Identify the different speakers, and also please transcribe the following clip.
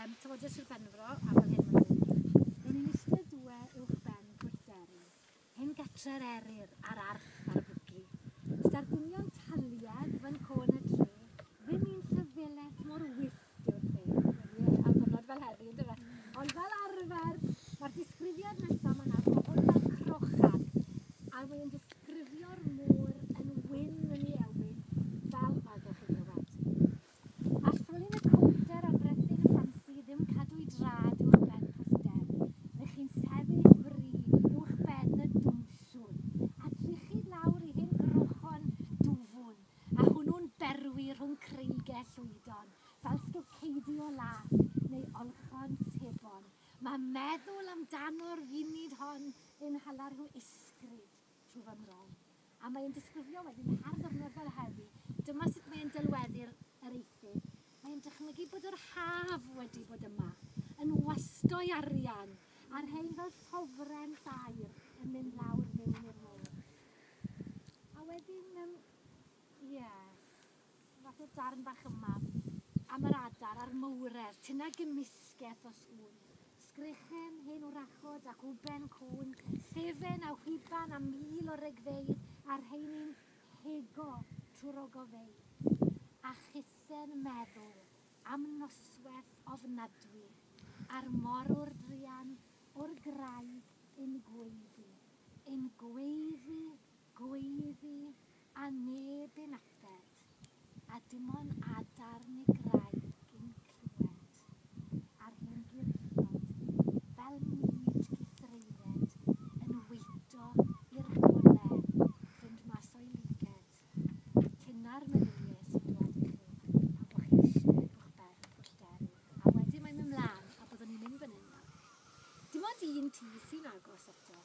Speaker 1: Tafodiaith Sir Benfro, a fel hyn mae'n dweud. Ro'n i'n eistedd dŵe uwch ben Pwll Deri, hen gatre'r eryr a'r arth a'r bwci. Stardinion taliad fan côn y tre, ddim un llyfeleth mor wyllt yw'r lle. Ie, ar ddwrnod fel heddi, yndyfe? Ond fel arfer, mae'r disgrifiad nesaf yma nawr, mae hwn fel crochan, a mae'n disgrifio'r môr yn wyn yn ei ewyn, fel, wel, gewch chi glywed. All frolyn y cownter a brethyn y ffansi ddim cadw'i drad uwch ben Pwll Deri. Rych chi'n sefyll fri uwch ben y dwmsiwn, a drychu lawr i hen grochon dwfwn, a hwnnw'n berwi rhwng creigiau llwydon, fel stocedi o lath neu olchon sebon. Mae meddwl amdano'r funud hon yn hala rhyw isgryd trwy fy mron. A mae'n disgrifio wedyn ar ddiwrnod fel heddi, dyma sut mae'n delweddu'r yr eithin. Mae'n dychmygu bod yr haf wedi bod yma, yn wastoi arian, a'r rhein fel sofren saer yn mynd lawr mewn i'r môr. A wedyn, ie, yeah, fath o darn bach yma am yr adar a'r mowrer, tynna gymysgedd o sŵn. Sgrechen, hen wrachod ac wben cŵn, llefen a whiban a 1,000 o regfeydd, a'r rheini'n hego trwy'r ogofeydd. A chithen meddwl am noswaith ofnadwy, a'r morwr druan o'r graig yn gweiddi, yn gweiddi, gweiddi, a neb yn ateb, a dim ond adar neu graig yn clywed, a'r hen gurillod fel mud gythreuled yn weito i'r gole fynd mas o'i liged. Tyna'r meddyliau sy'n dwad i chi pan bod chi'n eistedd uwch ben Pwll Deri. A wedyn mae'n mynd mlaen a byddwn ni'n mynd fan hyn nawr. Dim ond un tŷ sy'n agos eto.